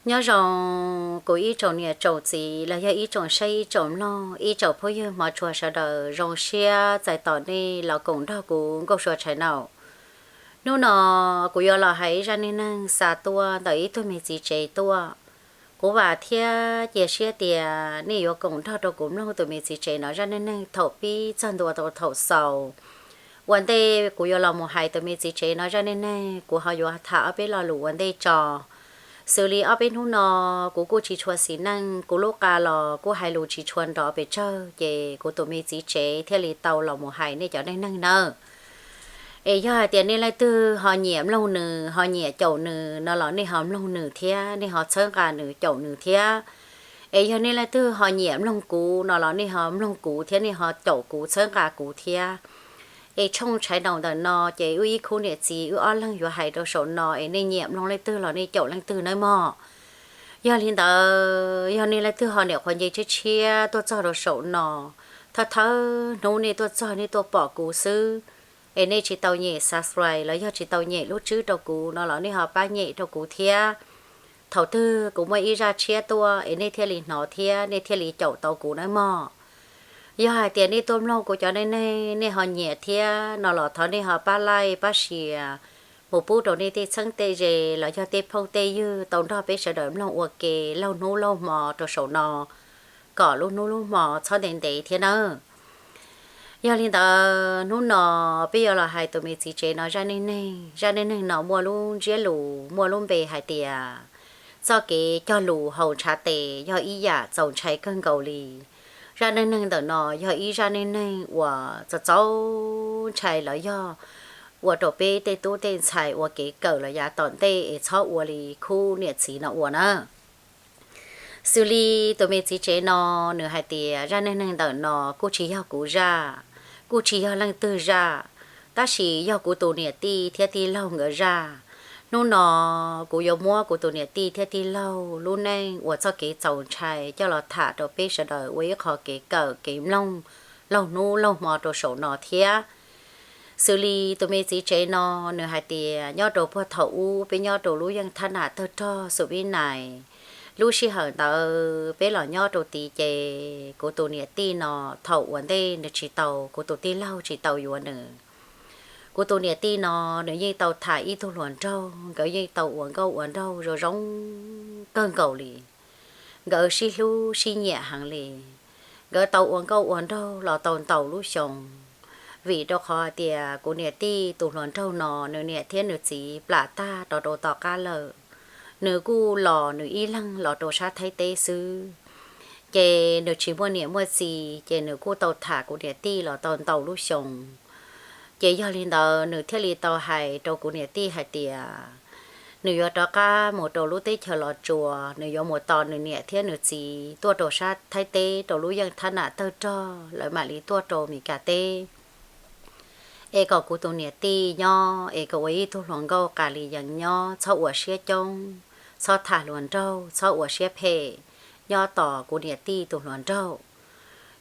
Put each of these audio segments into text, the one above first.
Nyob zoo kuv ib tsoom niam tsoom txiv los yog ib tsoom saib ib tsoom mloog, ib tsoom phooj ywg hmov tshua sawv daws, zoo siab txais tos nej los koom nrog kuv Nkauj Sua channel. Hnub no kuv yuav los hais ib zaj neej neeg xa tuaj ntawm ib tug me txiv tsev tuaj. Kuv vam thiab cia siab tias nej yuav koom nrog rau kuv mloog tus me txiv tsev no zaj neej neeg thaum pib txog ntua rau thaum xaus. Ua ntej kuv yuav los mus hais tus me txiv tsev no zaj neej neeg, kuv ho yuav tham ob peb lo lus ua ntej tso. Xws li ob peb hnub no kuv kuj tsis tshua xis neej, kuv lub qa los kuj hais lus tsis tshua nrov pes tsawg, ces kuv tus me txiv tsev thiaj li tau los mus hais nej cov neej neeg nawb. Es yog hais tias nej leej twg ho nyiam mloog nws, ho nyiam caum nws no los nej ho mloog nws thiab, nej ho txhawb nqa nws caum nws thiab. Es yog nej leej twg ho nyiam mloog kuv no los nej ho mloog kuv thiab, nej ho caum kuv txhawb nqa kuv thiab. Es tshooj channel ntawm no ces wb ib khub niam txiv wb ob leeg yuav hais rau saum no, es nej nyiam mloog leej twg los nej caum leej twg nawb mog. Yog li ntawd, yog nej leej twg ho niam qhuav nce tshiab tshiab tuaj txog rau saum no, thawj thawj hnub nej tuaj txog nej tuaj pom kuv xwb, es nej tsis tau nyem subscribe los yog tsis tau nyem lub tswb rau kuv no los nej ho pab nyem rau kuv thiab. Thaum twg kuv muaj ib zaj tshiab tuaj es nej thiaj li hnov thiab nej thiaj li caum tau kuv nawb mog. Yog hais tias nej tuaj mloog kuv cov neej neeg nej ho nyiam thiab no los thov nej ho pab like pab share mus pub rau nej tej txheeb tej ze los yog tej phooj tej ywg tau nrog peb sawv daws mloog ua ke laug hnub laug hmo rau saum no, kom lub hnub lub hmo txhob ntev ntev thiab nawb. Yog li ntawd hnub no peb yuav los hais tus me txiv tsev no zaj neej neeg. Zaj neej neeg no muaj lub ntsiab lus muaj lub npe hais tias txoj kev cog lus haus ntshav tes yog ib yam txaus ntshai kawg nkaus li. Zaj neej neeg ntawm no yog ib zaj neej neeg uas txaus txaus ntshai los yog ua rau peb tej tub tej ntxhais ua kev kawm los yav tom ntej es txhob ua li khub niam txiv no ua na. Xws li tus me txiv tsev no, nws hais tias zaj neej neeg ntawm no kuj tsis yog kuv zaj, kuj tsis yog leej twg zaj, tab sis yog kuv tus niam tij thiab tij laug nkawd zaj. Hnub no kuv yuav muab kuv tus niam tij thiab tij laug lub neej uas txoj kev txaus ntshai coj los tham rau peb sawv daws ua ib qho kev kawm kev mloog laug hnub laug hmo rau saum no thiab. Xws li tus me txiv tsev no, nws hais tias nyob rau puag thaum ub peb nyob rau lub yeej thab nam tawg rog Xus Vib Nais, lub sij hawm ntawd peb los nyob rau tid ces kuv tus niam tij no thaum ua ntej nws tsis tau, kuv tus tij laug tsis tau yuav nws. Kuv tus niam tij no nws yeej tau tham ib tug hluas nraug, nkawd yeej tau ua nkauj ua nraug zoo zoo kawg nkaus li. Nkawd sib hlub sib nyiam heev li. Nkawd tau ua nkauj ua nraug los tau ntau lub xyoo, vim rau qhov hais tias kuv niam tij tus hluas nraug no nws niam thiab nws txiv plam tag rov rau tom qab lawm. Nws kuj los nws ib leeg los rau sab Thaib teb xwb, ces nws tsis muaj niam muaj txiv, ces nws kuj tau tham kuv niam tij los tau ntau lub xyoo. Ces yog li ntawd nws thiaj li tau hais rau kuv niam tij hais tias nws yuav rov qab mus rau lub teb chaws Los Tsuas, nws yuav mus tos nws niam thiab nws txiv tuaj rau sab Thaib teb rau lub yeej thab nam tawg rog lawv mam li tuaj rau Mes Kas teb. Es kom kuv tus niam tij nyob es kom ua ib tug hluas nkauj qas li yees nyob, txhob ua siab coob, txhob tham hluas nraug, txhob ua siab phem, nyob tos kuv niam tij tus hluas nraug.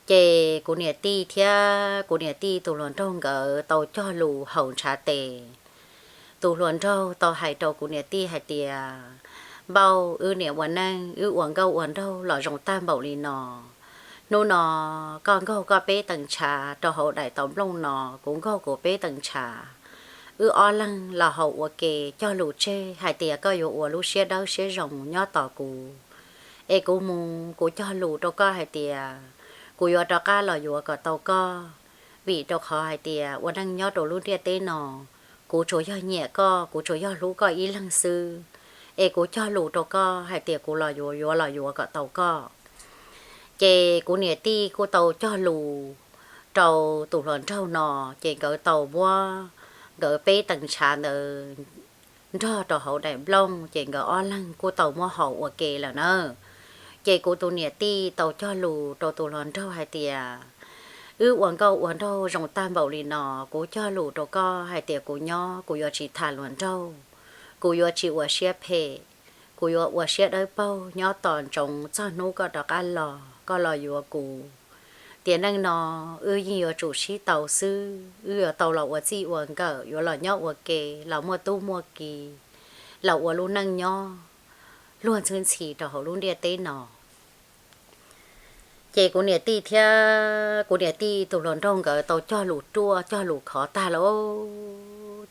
Ces kuv niam tij thiab kuv niam tij tus hluas nraug nkawd tau cog lus haus ntshav tes. Tus hluas nraug tau hais rau kuv niam tij hais tias, Npauj, wb niam ua neej wb ua nkauj ua nraug los zoo tag npaum li no. Hnub no koj nkaug koj peb teev ntshav rau hauv daim tau nplooj no, kuv nkaug kuv peb teev ntshav. Wb ob leeg los haus ua ke, cog lus tseg hais tias koj yuav ua lub siab dawb siab zoo nyob tos kuv. Es kuv mus kuv cog lus rau koj hais tias kuv yuav rov qab los yuav kom tau koj, vim rau qhov hais tias ua neej nyob rau lub ntiaj teb no, kuv tsuas yog nyiam koj, kuv tsuas yog hlub koj ib leeg xwb. Es kuv cog lus rau koj hais tias kuv los yuav, yuav los yuav kom tau koj. Ces kuv niam tij kuj tau cog lus rau tus hluas nraug no, ces nkawd tau muab nkawd peb teev ntshav ntawd nrog rau hauv daim nplooj, ces nkawd ob leeg kuj tau muab haus ua ke lawm na. Ces kuv tus niam tij tau cog lus rau tus hluas nraug hais tias, Wb ua nkauj ua nraug zoo tag npaum li no, kuv cog lus rau koj hais tias kuv nyob kuv yuav tsis tham hluas nraug, kuv yuav tsis ua siab phem, kuv yuav ua siab dawb paug nyob tos ntsoov txog hnub koj rov qab los, koj los yuav kuv. Tiam neej no wb yeej yuav tsum sib tau xwb, wb yuav tau los ua txij ua nkawm, yuav los nyob ua ke, los muaj tub muaj ki, los ua lub neej nyob, luag ntxhi ntxhi rau hauv lub ntiaj teb no. Ces kuv niam tij thiab kuv niam tij tus hluas nraug nkawd tau cog lus ruaj cog lus khov tag lawm,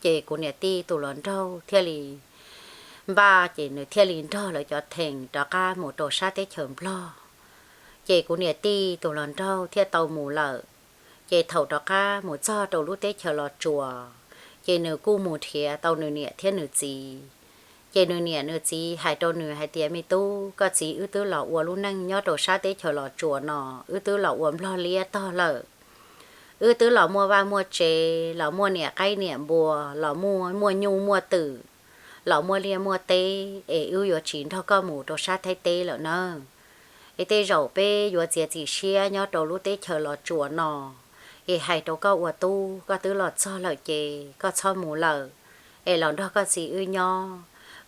ces kuv niam tij tus hluas nraug thiaj li npaj, ces nws thiaj li nrog lawv cov theem rov qab mus rau sab teb chaws Nplog. Ces kuv niam tij tus hluas nraug thiaj tau mus lawm. Ces thaum rov qab mus txog rau lub teb chaws Los Tsuas, ces nws kuj mus nrhiav tau nws niam thiab nws txiv. Ces nws niam nws txiv hais rau nws hais tias, me tub, koj txiv wb twb los ua lub neej nyob rau sab teb chaws Los Tsuas no, wb twb los ua nplog liab tog lawm. Wb twb los muaj vaj muaj tsev, los muaj niam qaib niam npua, los muaj nyuj muaj twm, los muaj liaj muaj teb, es wb yuav tsis nrog koj mus rau sab Thaib teb lawm nawb. Es tej zaum peb yuav txiav txim siab nyob rau lub teb chaws Los Tsuas no, es hais rau koj ua tub, koj twb los txog lawm ces koj txhob mus lawm, es los nrog koj txiv wb nyob.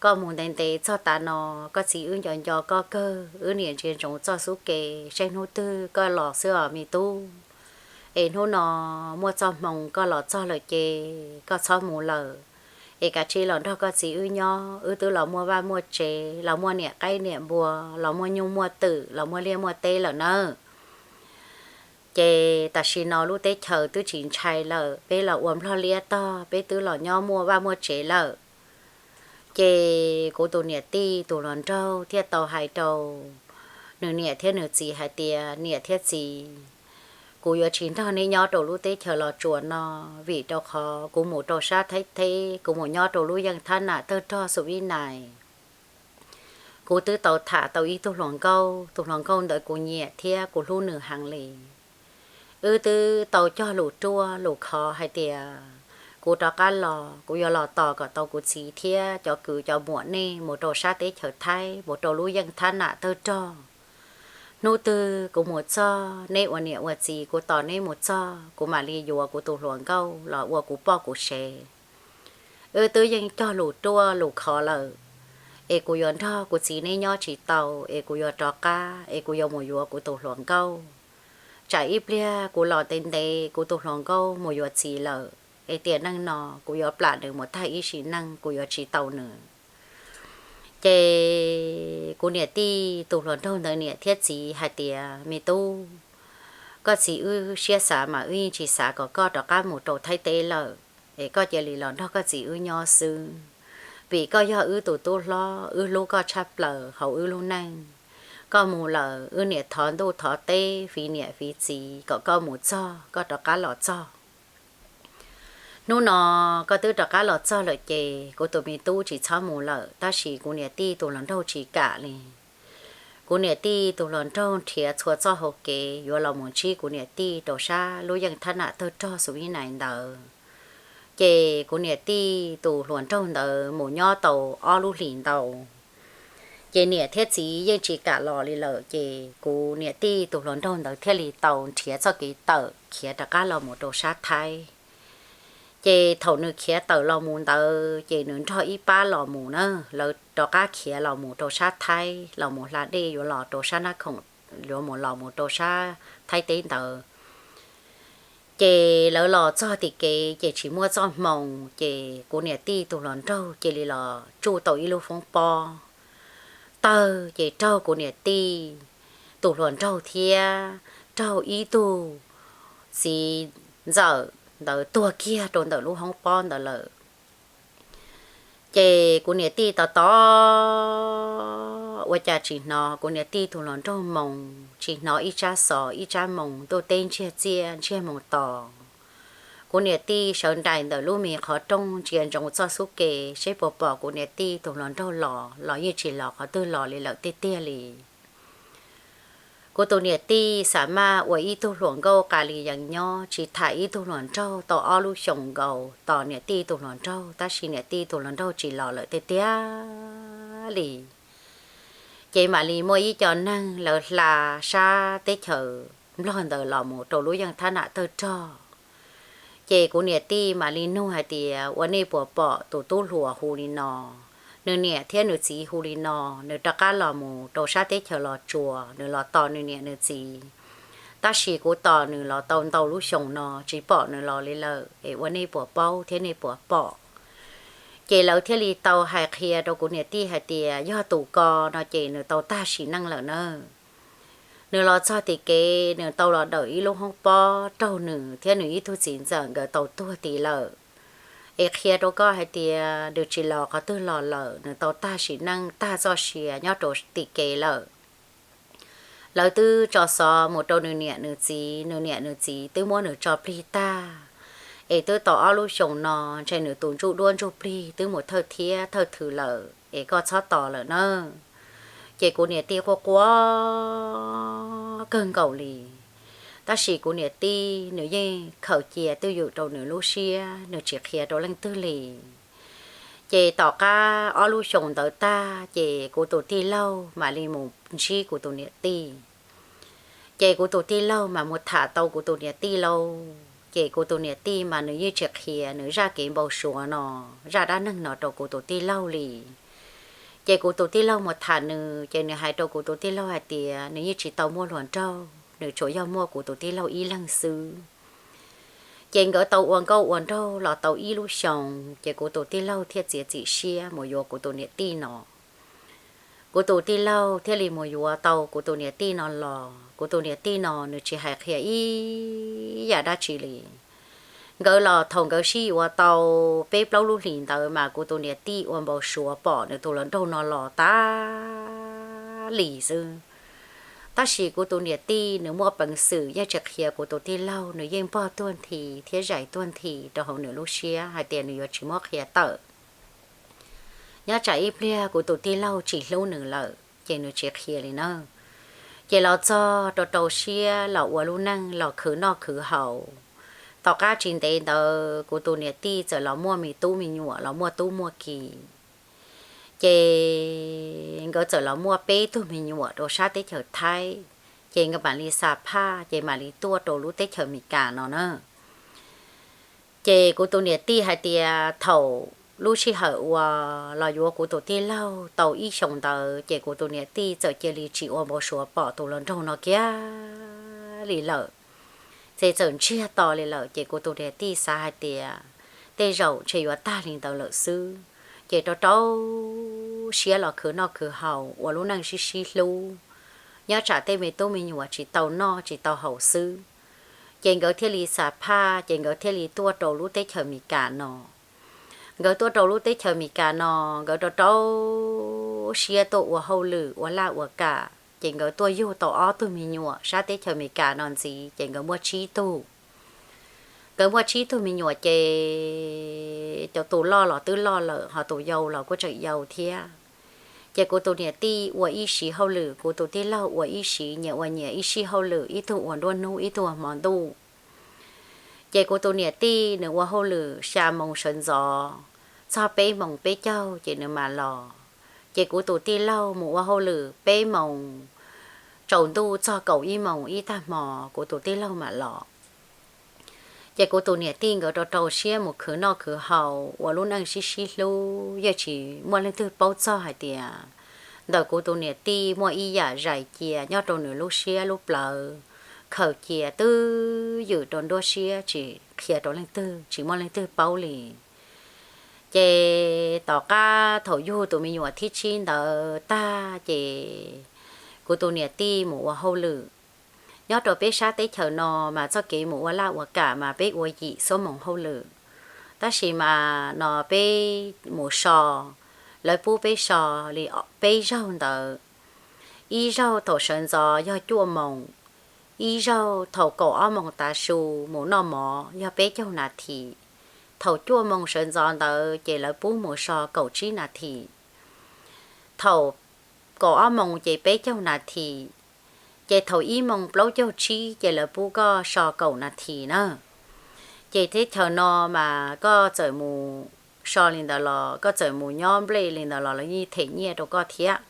Koj mus ntev ntev txog tav no, koj txiv wb nco nco koj kawg, wb niam ntsia ntsoov txoj xub ke, seb hnub twg koj los xwb os me tub. Es hnub no muaj txoj hmoo koj los txog lawm ces koj txhob mus lawm, es kav tsij los nrog koj txiv wb nyob. Wb twb los muaj vaj muaj tsev, los muaj niam qaib niam npua, los muaj nyuj muaj twm, los muaj liaj muaj teb lawm nawb. Ces tam sim no lub teb chaws twb tsis ntshai lawm, peb los ua nplog liab tog, peb twb los nyob muaj vaj muaj tsev lawm. Ces kuv tus niam tij tus hluas nraug thiaj tau hais rau nws niam thiab nws txiv hais tias, niam thiab txiv, kuv yuav tsis nrog neb nyob rau lub teb chaws Los Tsuas no, vim rau qhov kuv mus rau sab Thaib teb, kuv mus nyob rau lub yeej thab nam tawg rog Xus Vib Nais. Kuv twb tau tham tau ib tug hluas nkauj, tus hluas nkauj ntawd kuv nyiam thiab kuv hlub nws heev li. Wb twb tau cog lus ruaj lus khov hais tias kuv rov qab los, kuv yuav los tos kom tau kuv txiv thiab cov kwv cov muam nej mus rau sab teb chaws Thaib, mus rau lub yeej thab nam tawg rog. Hnub twg kuv mus txog, neb ua niam ua txiv, kuv tos neb mus txog, kuv mam li yuav kuv tus hluas nkauj los ua kuv poj kuv sev. Wb twb yeej cog lus ruaj lus khov lawm, es kuv yuav nrog kuv txiv neb nyob tsis tau, es kuv yuav rov qab, es kuv yuav mus yuav kuv tus hluas nkauj. Tsam ib pliag kuv los ntev ntev, kuv tus hluas nkauj mus yuav txiv lawm, es tiam neej no kuv yuav plam nws mus tag ib sim neej, kuv yuav tsis tau nws. Ces kuv niam tij tus hluas nraug ntawd niam thiab txiv hais tias, me tub, koj txiv wb siab xav mas wb yeej tsis xav kom koj rov qab mus rau Thaib teb lawm, es koj cia li los nrog koj txiv wb nyob xwb, vim koj yog wb tus tub hlob, wb hlub koj tshaj plaws hauv wb lub neej. Koj mus lawm wb niam thov ntuj thov teb, fiv niam fiv txiv kom koj mus txog, koj rov qab los txog. Hnub no koj twb rov qab los txog lawm ces kuv tus me tub tsis txhob mus lawm, tab sis kuv niam tij tus hluas nraug tsis kam li. Kuv niam tij tus hluas nraug nrhiav txhua txoj hau kev yuav los mus ntsib kuv niam tij rau sab lub yeej thab nam tawg rog Xus Vib Nais ntawd. Ces kuv niam tij tus hluas nraug ntawd mus nyob tau ob lub hlis ntau, ces niam thiab txiv yeej tsis kam los li lawm, ces kuv niam tij tus hluas nraug ntawd thiaj li tau nrhiav txoj kev tawm khiav rov qab los mus rau sab Thaib. Ces thaum nws khiav tawm los mus ntawd ces nws nrog ib pab los mus na, lawv rov qab khiav los mus rau sab Thaib, los mus hla dej yuav los rau sab Nab Khoom, yuav mus los mus rau sab Thaib teb ntawd. Ces lawv los txog tim kev ces tsis muaj txoj hmoo, ces kuv niam tij tus hluas nraug cia li los tsuj tau ib lub foob pob tawg, ces raug kuv niam tij tus hluas nraug thiab raug ib tug txiv ntxawm ntawd tuag kiag rau ntawm lub foob pob ntawd lawm. Ces kuv niam tij tos tos ua cas tsis hnov kuv niam tij tus hluas nraug moo, tsis hnov ib tsab xov ib tsab moo, ntuj teb ntsiag txiaj ntsiag moo tos. Kuv niam tij sawv nraim ntawm lub me qhov rooj ntsia ntsoov txoj xub ke seb puas pom kuv niam tij tus hluas nraug los, los yeej tsis los qhov twg los li lawm tiag tiag li. Kuv tus niam tij xam maj ua ib tug hluas nkauj qa li yees nyob tsis tham ib tug hluas nraug tau ob lub xyoos nkaus tos niam tij tus hluas nraug, tab sis niam tij tus hluas nraug tsis los lawm tiag tiag li. Ces mam li muaj ib co neeg lawv hla sab teb chaws Nplog ntawd los mus rau lub yeej thab nam tawg rog. Ces kuv niam tij mam li nug hais tias, ua nej puas pom tus tub hluas hu li no, nws niam thiab nws txiv hu li no, nws rov qab los mus rau sab teb chaws Los Tsuas, nws los tos nws niam nws txiv, tab sis kuv tos nws los tau ntau lub xyoos no tsis pom nws los li lawm, es ua nej puas paub thiab nej puas pom? Ces lawv thiaj li tau hais qhia rau kuv niam tij hais tias yog tus ko no ces nws tau tag sim neej lawm na. Nws los txog tim kev nws tau los dawm ib lub hoob pob raug nws thiab nws ib tug txiv ntxawm nkawd tau tuag tid lawm. Es qhia rau koj hais tias nws tsis los qhov twg los lawm, nws tau tag sim neej tag txoj sia nyob rau tim kev lawm. Lawv twb tso xov mus rau nws niam nws txiv, nws niam nws txiv twb muab nws tso plig tag. Es twb tau ob lub xyoos no ntshe nws tus ntsuj duab ntsuj plig twb mus thawj thiab thawj thwm lawm es koj txhob tos lawm na. Ces kuv niam tij quaj quaj kawg nkaus li. Tab sis kuv niam tij nws yeej khaws cia twj ywm rau nws lub siab, nws tsis qhia rau leej twg li. Ces tom qab ob lub xyoos ntawd tag ces kuv tus tij laug mam li mus ntsib kuv tus niam tij. Ces kuv tus tij laug mas mus tham tau kuv tus niam tij lauj. Ces kuv tus niam tij mas nws yeej tsis qhia nws zaj kev npau suav no, zaj dab neeg no rau kuv tus tij laug li. Ces kuv tus tij laug mus tham nws ces nws hais rau kuv tus tij laug hais tias nws yeej tsis tau muaj hluas nraug, nws tsuas yog muaj kuv tus tij laug ib leeg xwb. Ces nkawd tau ua nkauj ua nraug los tau ib lub xyoos ces kuv tus tij laug thiaj txiav txim siab mus yuav kuv tus niam tij no. Kuv tus tij laug thiaj li mus yuav tau kuv tus niam tij no los. Kuv tus niam tij no nws tsis hais qhia ib yam dab tsi li. Nkawd los thaum nkawd sib yuav tau peb plaub lub hlis ntawd mas kuv tus niam tij ua npau suav pom nws tus hluas nraug no los tas li xwb. Tab sis kuv tus niam tij nws muaj peev xwm yeej tsis qhia kuv tus tij laug, nws yeej npog tuag nthi thiab zais tuag nthi rau hauv nws lub siab hais tias nws yuav tsis muab qhia tawm. Nyob tsam ib pliag kuv tus tij laug tsis hlub nws lawm ces nws tsis qhia li na. Ces los txog rau rau siab los ua lub neej los khwv noj khwv haus. Tom qab tsis ntev ntawd kuv tus niam tij txawm los muaj me tub me nyuam los muaj tub muaj ki. Ces nkawd txawm los muaj peb tug me nyuam rau sab teb chaws Thaib. Ces nkawd mam li xa phaj ces mam li tuaj rau lub teb chaws Amelikas no na. Ces kuv tus niam tij hais tias thaum lub sij hawm uas los yuav kuv tus tij laug tau ib xyoos ntawd ces kuv tus niam tij txawm cia li tsis ua npau suav pom tus hluas nraug no kiag li lawm. Ces txawm ntsiag to li lawm ces kuv tus niam tij xav hais tias tej zaum ntshe yuav tag li ntawd lawm xwb. Ces rau rau siab los khwv noj khwv haus ua lub neej sib sib hlub, nyob tsam tej me tub me nyuam tsis tau noj tsis tau haus xwb. Ces nkawd thiaj li xa phaj ces nkawd thiaj li tuaj rau lub teb chaws Amelikas no. Nkawd tuaj rau lub teb chaws Amelikas no, nkawd rau rau siab tuaj ua hauj lwm ua laj ua kam ces nkawd tuaj yug tau ob tug me nyuam sab teb chaws Amelikas no ntxiv ces nkawd muaj tsib tug. Nkawd muaj tsib tug me nyuam ces cov tus loj los twb loj lawm ho tus yau los kuj tseem yau thiab. Ces kuv tus niam tij ua ib siv hauj lwm, kuv tus tij laug ua ib siv, nyias ua nyias ib sij hauj lwm, ib tug ua nruab hnub ib tug ua hmo ntuj. Ces kuv tus niam tij nws ua hauj lwm xya moos sawv ntxov txog peb moos peb caug ces nws mam los. Ces kuv tus tij laug mus ua hauj lwm peb moos tsaus ntuj txog kaum ib moos ib tag hmo kuv tus tij laug mam los. Ces kuv tus niam tij nkawd rau rau siab mus khwv noj khwv haus ua lub neej sib sib hlub, yeej tsis muaj leej twg paub txog hais tias ntawm kuv tus niam tij muaj ib yam zais cia nyob rau nws lub siab lub plawv, khaws cia twj ywm rau nruab siab tsis qhia rau leej twg, tsis muaj leej twg paub li. Ces tom qab thaum yug tus me nyuam thib tsib ntawd tag ces kuv tus niam tij mus ua hauj lwm. Nyob rau peb sab teb chaws no mas txoj kev mus ua laj ua kam mas peb ua yim xuab moos hauj lwm. Tab sis mas no peb mus so, lawv pub peb so li peb zaug ntawd. Ib zaug thaum sawv ntxov yog cuaj moos, ib zaug thaum kaum ob moos tav su mus noj mov yog peb caug nas this. Thaum cuaj moos sawv ntxov ntawd ces lawv pub mus so kaum tsib nas this. Thaum kaum ob moos ces peb caug nas this. Ces thaum ib moos plaub caug tsib ces lawv pub koj so kaum nas this na. Ces teb chaws no mas koj txawm mus so li ntawd los koj txawm mus nyob nplej li ntawd los lawv yeej them nyiaj rau koj thiab.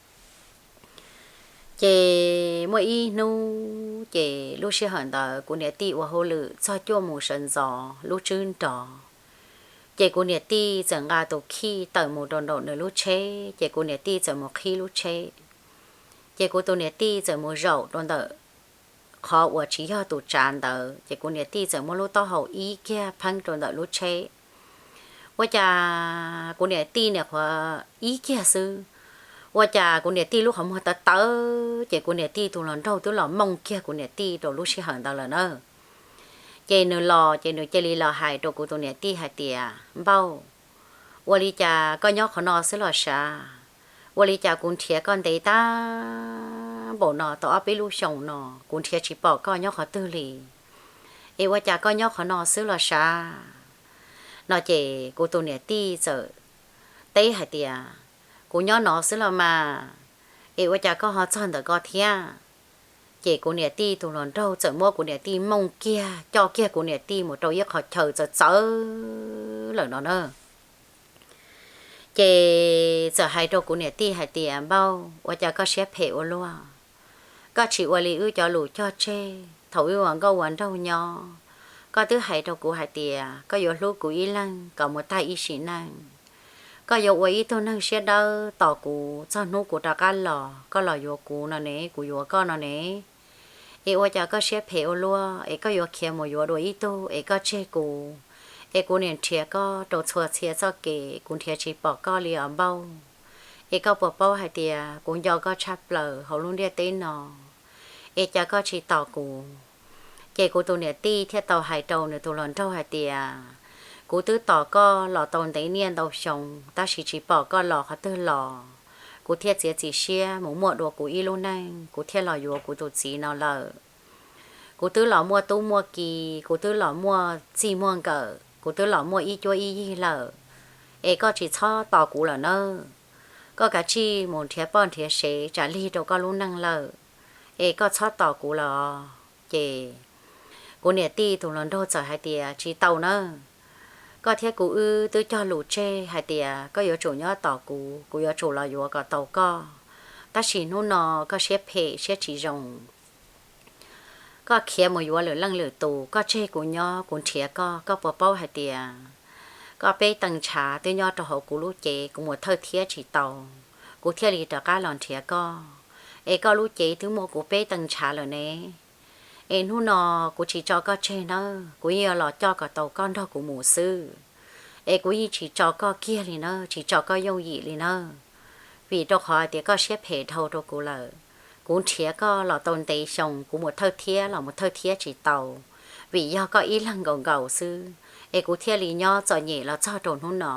Ces muaj ib hnub ces lub sij hawm ntawd kuv niam tij ua hauj lwm txog cuaj moos sawv ntxov lub tswb nrov. Ces kuv niam tij txawm nqa tus khij tawm mus rau nraum nws lub tsheb, ces kuv niam tij txawm mus qhib lub tsheb. Ces kuv tus niam tij txawm mus zaum rau ntawm qhov uas tsis yog tus tsav ntawd, ces kuv niam tij txawm muab lub taub hau ib kiag pheeb rau ntawm lub tsheb. Ua cas kuv niam tij niam qhuav ib kiag xwb, ua cas kuv niam tij lub qhov muag tawv tawv, ces kuv niam tij tus hluas nraug twb los mooj kiag kuv niam tij rau lub sij hawm ntawd lawm na. Ces nws los ces nws cia li los hais rau kuv tus niam tij hais tias, Npauj, ua li cas koj nyob qhov no xwb los sav? Ua li cas kuv nrhiav koj ntev tag npaum no tau ob peb lub xyoos no, kuv nrhiav tsis pom koj nyob qhov twg li. Es ua cas koj nyob qhov no xwb los sav? No ces kuv tus niam tij txawm teb hais tias, Kuv nyob no xwb los mas, es ua cas koj ho txog ntawm ko thiab? Ces kuv niam tij tus hluas nraug txawm muab kuv niam tij mooj kiag, coj kiag kuv niam tij mus rau ib qho chaw txawv txawv lawm no na. Ces txawm hais rau kuv niam tij hais tias, Npauj, ua cas koj siab phem ua luaj? Koj tsis ua li wb cov lus cog tseg thaum wb ua nkauj ua nraug nyob. Koj twb hais rau kuv hais tias koj yuav hlub kuv ib leeg kom mus tag ib sim neej. Koj yuav ua ib tug neeg siab dawb tos kuv txog hnub kuv rov qab los, koj los yuav kuv no ne, kuv yuav koj no ne. Es ua cas koj siab phem ua luaj, es koj yuav khiav mus yuav dua ib tug, es koj tseg kuv, es kuv niam nrhiav koj rau txhua txhia txoj kev, kuv nrhiav tsis pom koj li os Npauj. Es koj puas paub hais tias kuv nco koj tshaj plaws hauv lub ntiaj teb no, es cas koj tsis tos kuv? Ces kuv tus niam tij thiaj tau hais rau nws tus hluas nraug hais tias, Kuv twb tos koj los tau ntev niaj ntau xyoo, tab sis tsis pom koj los qhov twg los, kuv thiaj txiav txim siab mus muaj dua kuv ib lub neej, kuv thiaj los yuav kuv tus txiv no lawm. Kuv twb los muaj tub muaj ki, kuv twb los muaj txij muaj nkawm, kuv twb los muaj ib cuab ib yig lawm, es koj tsis txhob tos kuv lawm nawb. Koj kav tsij mus nrhiav poj nrhiav sev tsam lig rau koj lub neej lawm, es koj txhob tos kuv lawm. Ces kuv niam tij tus hluas nraug txawm hais tias, Tsis tau nawb. Koj thiab kuv wb twb cog lus tseg hais tias koj yuav tsum nyob tos kuv, kuv yuav tsum los yuav kom tau koj. Tab sis hnub no koj siab phem siab tsis zoo, koj khiav mus yuav lwm leej lwm tus, koj tseg kuv nyob kuv nrhiav koj, koj puas paub hais tias koj peb tee ntshav twb nyob rau hauv kuv lub cev, kuv mus thawj thiab tsis tau, kuv thiaj li rov qab los nrhiav koj. Es koj lub cev twb muaj kuv peb tee ntshav lawm ne. Es hnub no kuv tsis tso koj tseg nawb, kuv yeej yuav los coj kom tau koj nrog kuv mus xwb. Es kuv yeej tsis tso koj kiag li nawb, tsis tso koj yooj yim li nawb. Vim rau qhov hais tias koj siab phem dhau rau kuv lawm. Kuv nrhiav koj los tau ntev xyoo, kuv mus thawj thiab los mus thawj thiab tsis tau, vim yog koj ib leeg nkaus nkaus xwb, es kuv thiaj li nyob txom nyem los txog rau hnub no.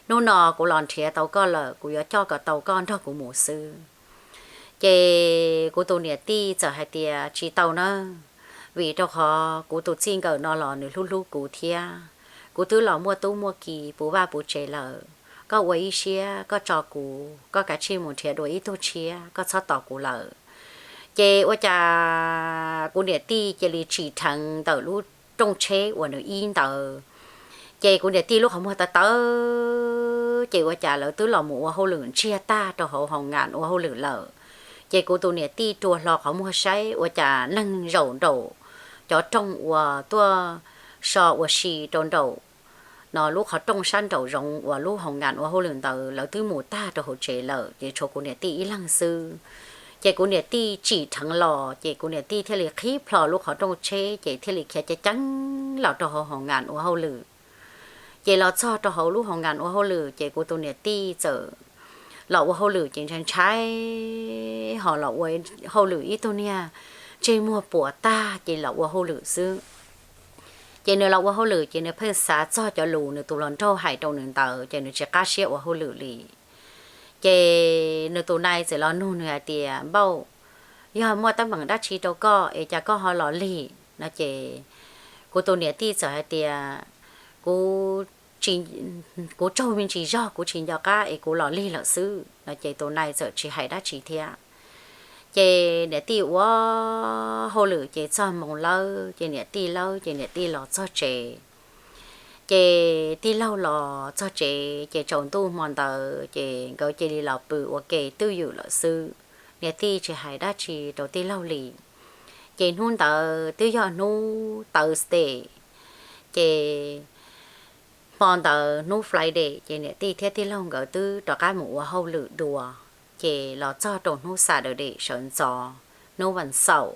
Hnub no kuv los nrhiav tau koj lawm, kuv yuav coj kom tau koj nrog kuv mus xwb. Ces kuv tus niam tij txawm hais tias, Tsis tau nawb, vim rau qhov kuv tus txij nkawm no los nws hlub hlub kuv thiab. Kuv twb los muaj tub muaj ki puv vaj puv tsev lawm, koj ua ib siab koj tso kuv, koj kav tsij mus nrhiav dua ib tug tshiab, koj txhob tos kuv lawm. Ces ua cas kuv niam tij cia li tsim dheev ntawm lub rooj tsheb uas nws ib ntawd. Ces kuv niam tij lub qhov muag tawv tawv, ces ua cas lawv twb los mus ua hauj lwm ntsiag tag rau hauv hoo nkas ua hauj lwm lawm. Ces kuv tus niam tij rua hlo qhov muag saib ua cas neeg zaum nraum cov rooj uas tuaj so ua si rau nraum no, lub qhov rooj sab nraum zoov uas lub hoo nkas ua hauj lwm ntawd lawv twb mus tag rau hauv tsev lawm, ces tshuav kuv niam tij ib leeg xwb. Ces kuv niam tij tsim dheev los, ces kuv niam tij thiaj li qhib plho lub qhov rooj tsheb, ces thiaj li khiav ceev ceev los rau hauv hoo nkas ua hauj lwm. Ces los txog rau hauv lub hoo nkas ua hauj lwm, ces kuv tus niam tij txawm los ua hauj lwm ces ntshai ntshai, ho los ua hauj lwm ib tug niag ntsej muag puas tag ces los ua hauj lwm xwb. Ces nws los ua hauj lwm ces nws pheej xav txog cov lus nws tus hluas nraug hais rau nws ntawd, ces nws tsis qab siab ua hauj lwm li. Ces nws tus nai txawm los nug nws hais tias, Npauj, yog muaj teeb meem dab tsi rau koj es cas koj ho los lig? No ces kuv tus niam tij txawm hais tias, Kuv, kuv tsaug me ntsis zog, kuv tsis nco qab es kuv los lig lawm xwb. No ces tus nai txawm tsis hais dab tsi thiab. Ces niam tij ua hauj lwm ces txog moos lawm, ces niam tij lawb, ces niam tij los txog tsev. Ces tij laug los txog tsev, ces tsaus ntuj hmo ntawd ces nkawd cia li los pw ua ke twj ywm lawm xwb. Niam tij tsis hais dab tsi rau tij laug li. Ces hnub ntawd twb yog hnub Thursday, ces hmo ntawd hnub Friday ces niam tij thiab tij laug nkawd twb rov qab mus ua hauj lwm dua. Ces los txog rau hnub Saturday sawv ntxov, hnub vas xaum,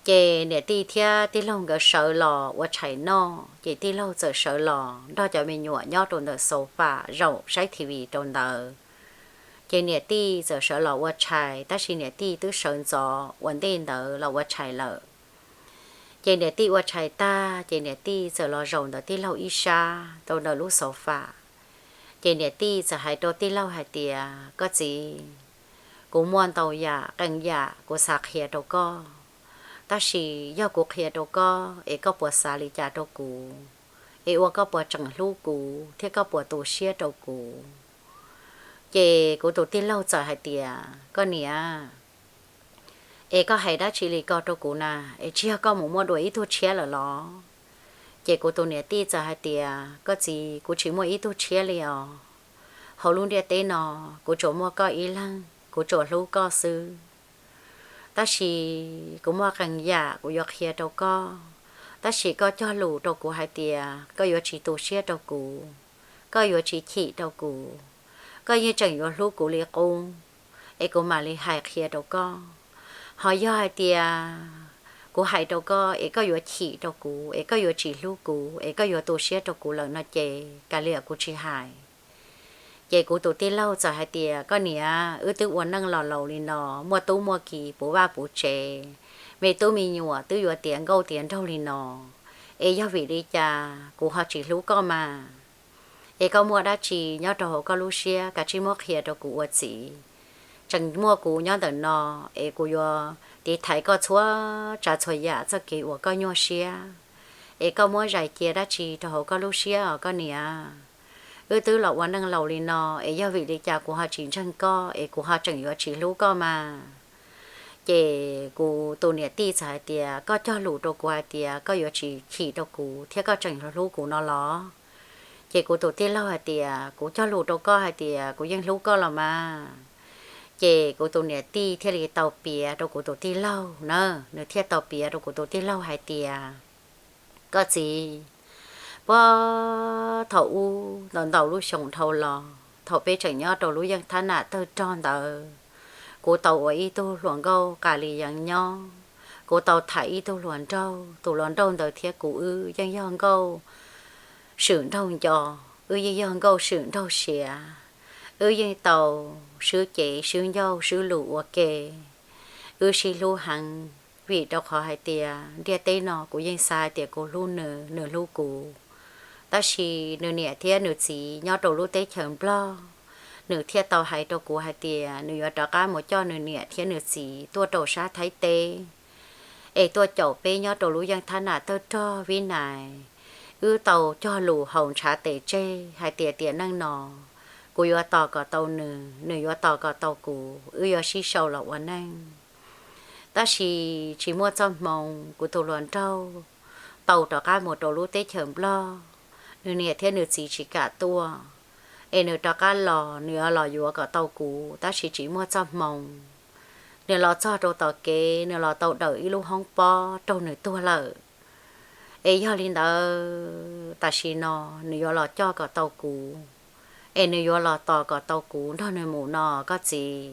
Ces niam tij thiab tij laug nkawd sawv los ua tshais noj, ces tij laug txawm sawv los nrog cov me nyuam nyob rau ntawm xaus fam zaum saib T V rau ntawd. Ces niam tij txawm sawv los ua tshais, tab sis niam tij twb sawv ntxov ua ntej ntawd los ua tshais lawm. Ces niam tij ua tshais tag, ces niam tij txawm los zaum ntawm tij laug ib sab rau ntawm lub xaus fam. Ces niam tij txawm hais rau tij laug hais tias, Koj txiv, kuv muaj ntau yam qee yam kuv xav qhia rau koj, tab sis yog kuv qhia rau koj es koj puas xav li cas rau kuv, es ua koj puas tseem hlub kuv thiab koj puas tu siab rau kuv? Ces kuv tus tij laug txawm hais tias, Koj niam, es koj hais dab tsi li ko rau kuv na? Es tsis yog koj mus muaj dua ib tug tshiab lawm los? Ces kuv tus niam tij txawm hais tias, Koj txiv, kuv tsis muaj ib tug tshiab li os. Hauv lub ntiaj teb no, kuv tsuas muaj koj ib leeg, kuv tsuas hlub koj xwb. Tab sis kuv muaj qee yam kuv yuav qhia rau koj, tab sis koj cog lus rau kuv hais tias koj yuav tsis tu siab rau kuv, koj yuav tsis chim rau kuv, koj yeej tseem yuav hlub kuv li qub, es kuv mam li hais qhia rau koj. Ho yog hais tias kuv hais rau koj es koj yuav chim rau kuv, es koj yuav tsis hlub kuv, es koj yuav tu siab rau kuv lawm no ces kav liam, kuv tsis hais. Ces kuv tus tij laug txawm hais tias, Koj niam, wb twb ua neej los laus li no, muaj tub muaj ki puv vaj puv tsev, me tub me nyuam twb yuav tiav nkauj tiav nraug li no, es yog vim li cas kuv ho tsis hlub koj mas? Es koj muaj dab tsi nyob rau hauv koj lub siab, kav tsij muab qhia rau kuv ua txiv. Tseem muaj kuv nyob ntawm no, es kuv yuav tiv thaiv koj txhua tsav txhua yam txoj kev uas koj nyuaj siab. Es koj muab zais cia dab tsi rau hauv koj lub siab os koj niam? Wb twb los ua neej laus li no, es yog vim li cas kuv ho tsis ntseeg koj, es kuv ho tseem yuav tsis hlub koj mas? Ces kuv tus niam tij txawm hais tias, Koj cog lus rau kuv hais tias koj yuav tsis chim rau kuv thiab koj tseem yuav hlub kuv no los? Ces kuv tus tij laug hais tias, Kuv cog lus rau koj hais tias kuv yeej hlub koj los mas. Ces kuv tus niam tij thiaj li tau piav rau kuv tus tij laug na, nws thiaj tau piav rau kuv tus tij laug hais tias, Koj txiv, puag thaum ub ntau ntau lub xyoo dhau los, thaum peb tseem nyob rau lub yeej thab nam tawg rog ntawd, kuv tau ua ib tug hluas nkauj qas li yeev nyob, kuv tau tham ib tug hluas nraug, tus hluas nraug ntawd thiab kuv wb yeej yog nkauj swm nraug nco, wb yeej yog nkauj swm nraug siav, wb yeej tau swb cev swb ncauj swb lus ua ke, wb sib hlub heev, vim rau qhov hais tias ntiaj teb no kuv yeej xav hais tias kuv hlub nws, nws hlub kuv. Tab sis nws niam thiab nws txiv nyob rau lub teb chaws Nplog, nws thiaj tau hais rau kuv hais tias nws yuav rov qab mus coj nws niam thiab nws txiv tuaj rau sab Thaib teb, es tuaj caum peb nyob rau lub yeej thab nam tawg rog Vib Nais. Wb tau cog lus haus ntshav tes tseg hais tias tiam neej no kuv yuav tos kom tau nws, nws yuav tos kom tau kuv, wb yuav sib sau los ua neej. Tab sis tsis muaj txoj hmoo, kuv tus hluas nraug tau rov qab mus rau lub teb chaws Nplog, nws niam thiab nws txiv tsis kam tuaj, es nws rov qab los nws yuav los yuav kom tau kuv, tab sis tsis muaj txoj hmoo. Nws los txog rau tom kev, nws los tau dawm ib lub hoob pob raug nws tuag lawm. Es yog li ntawd tam sim no nws yuav los coj kom tau kuv, es nws yuav los tos kom tau kuv nrog nws mus no koj txiv.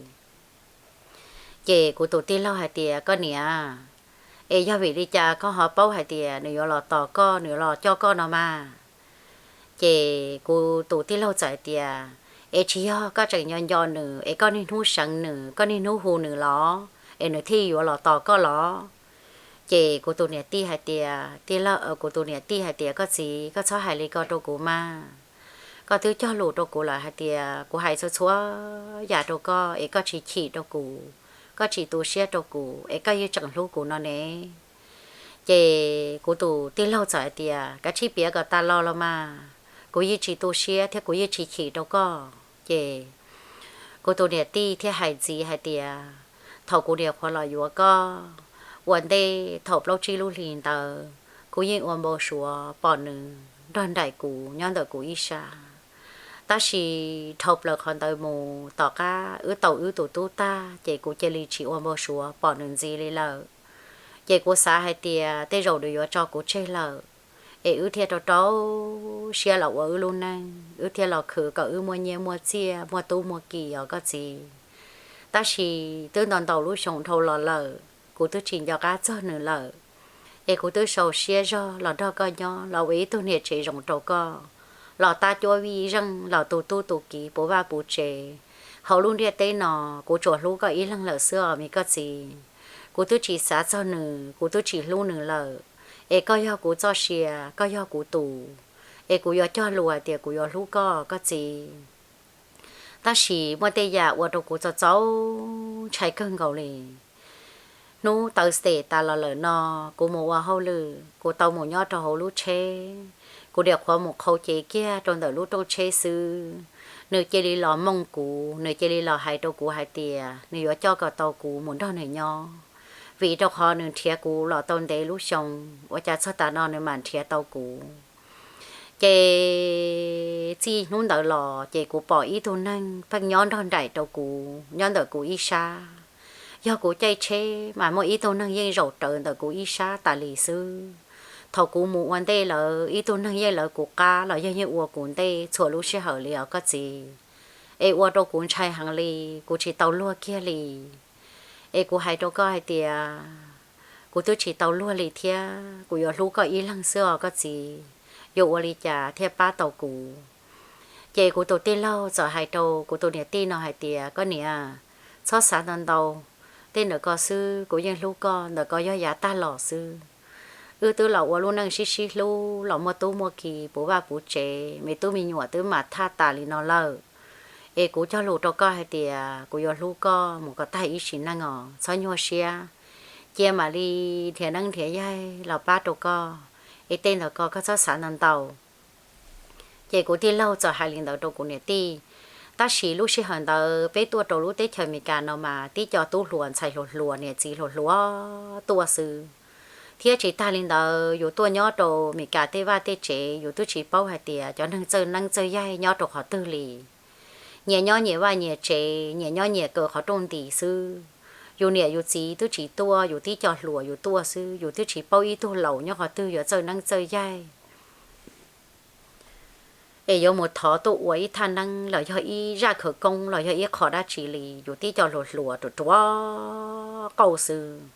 Ces kuv tus tij laug hais tias, Koj niam, es yog vim li cas koj ho paub hais tias nws yuav los tos koj, nws los coj koj no mas? Ces kuv tus tij laug txawm hais tias, Es tsis yog koj tseem nco nco nws, es koj niaj hnub seev nws, koj niaj hnub hu nws los, es nws thiaj yuav los tos koj los? Ces kuv tus niam tij hais tias, tij laug, kuv tus niam tij hais tias, Koj txiv, koj txhob hais li ko rau kuv mas. Koj twb cog lus rau kuv lawm hais tias kuv hais txhua txhua yam rau koj es koj tsis chim rau kuv, koj tsis tu siab rau kuv, es koj yeej tseem hlub kuv no ne. Ces kuv tus tij laug txawm hais tias, Kav tsij piav kom tas los los mas, kuv yeej tsis tu siab thiab kuv yeej tsis chim rau koj. Ces kuv tus niam tij thiaj hais ntxiv hais tias, Thaum kuv niam qhuav los yuav koj, ua ntej thaum plaub tsib lub hlis ntawd, kuv yeej ua npau suav pom nws nrog nraim kuv nyob ntawm kuv ib sab. Tab sis dhau plaws qhov ntawd mus tom qab wb tau wb tus tub tag, ces kuv cia li tsis ua npau suav pom nws ntxiv li lawm. Ces kuv xav hais tias tej zaum nws yuav tso kuv tseg lawm, es wb thiaj rau rau siab los ua wb lub neej, wb thiaj los khwv kom wb muaj nyiaj muaj txiaj, muaj tub muaj ki os koj txiv. Tab sis twb ntau ntau lub xyoo dhau los lawm, kuv twb tsis nco qab txog nws lawm. Es kuv twb sau siab zog los nrog koj nyob, los ua ib tug niam tsev zoo rau koj, los tab cuab vij zeej, los tu tub tu kiv puv vaj puv tsev. Hauv lub ntiaj teb no, kuv tsuas hlub koj ib leeg lawm xwb os me koj txiv. Kuv twb tsis xav txog nws, kuv twb tsis hlub nws lawm. Es koj yog kuv txoj sia, koj yog kuv tus, es kuv yuav cog lus hais tias kuv yuav hlub koj koj txiv. Tab sis muaj tej yam ua rau kuv txaus txaus ntshai kawg nkaus li. Hnub Thursday tas los lawm no, kuv mus ua hauj lwm, kuv tau mus nyob rau hauv lub tsheb, kuv nyuam qhuav mus qhau cev kiag rau ntawm lub rooj tsheb xwb, nws cia li los moog kuv, nws cia li los hais rau kuv hais tias nws yuav coj kom tau kuv mus nrog nws nyob, vim rau qhov nws nrhiav kuv los tau ntev lub xyoo, ua cas txog tav no nws mam nrhiav tau kuv. Ces txij hnub ntawd los ces kuv pom ib tug neeg pheej nyob nrog nraim rau kuv nyob ntawm kuv ib sab. Yog kuv caij tsheb mas muaj ib tug neeg yeej zaum rawv ntawm kuv ib sab tas li xwb. Thaum kuv mus ua ntej lawv, ib tug neeg yeej lawv kuv qab los yog yeej ua kuv ntej txhua lub sij hawm li os koj txiv. Es ua rau kuv ntshai heev li, kuv tsis tau luag kiag li. Es kuv hais rau koj hais tias kuv twb tsis tau luag li thiab, kuv yuav hlub koj ib leeg xwb os koj txiv, yuav ua li cas thiaj pab tau kuv? Ces kuv tus tij laug txawm hais rau kuv tus niam tij no hais tias, koj niam, txhob xav ntau ntau, tej ntawd ko xwb, kuv yeej hlub koj, ntawm ko yog yav tag los xwb. Wb twb los ua lub neej sib sib hlub, los muaj tub muaj ki puv vaj puv tsev, me tub me nyuam twb mam thaj tas li no lawm. Es kuv cog lus rau koj hais tias kuv yuav hlub koj mus kom tag ib sim neej os, txhob nyuaj siab, cia mam li nrhiav neeb nrhiav yaig los pab rau koj, es tej ntawd ko koj txhob xav ntau ntau. Ces kuv tij laug txawm hais li ntawd rau kuv niam tij. Tab sis lub sij hawm ntawd peb tuaj rau lub teb chaws Amelikas no mas tib co tub hluas ntxhais hluas hluas niam txiv hluas hluas tuaj xwb. Thiab tsis tag li ntawd yus tuaj nyob rau Amelikas tej vaj tej tsev yus twb tsis paub hais tias cov neeg txawj neeb txawj yaig nyob rau qhov twg li. Nyias nyob nyias vaj nyias tsev, nyias nyob nyias kaw qhov rooj nti xwb. Yus niam yus txiv twb tsis tuaj, yus tib co hluas yus tuaj xwb, yus twb tsis paub ib tug laus nyob qhov twg yuav txawj neeb txawj yaig. Es yuav mus thov tuaj ua ib thaj neeb los yog ib zaj khawv koob los yog ib qho dab tsi li, yus tib co hluas hluas ruam ruam qauj xwb.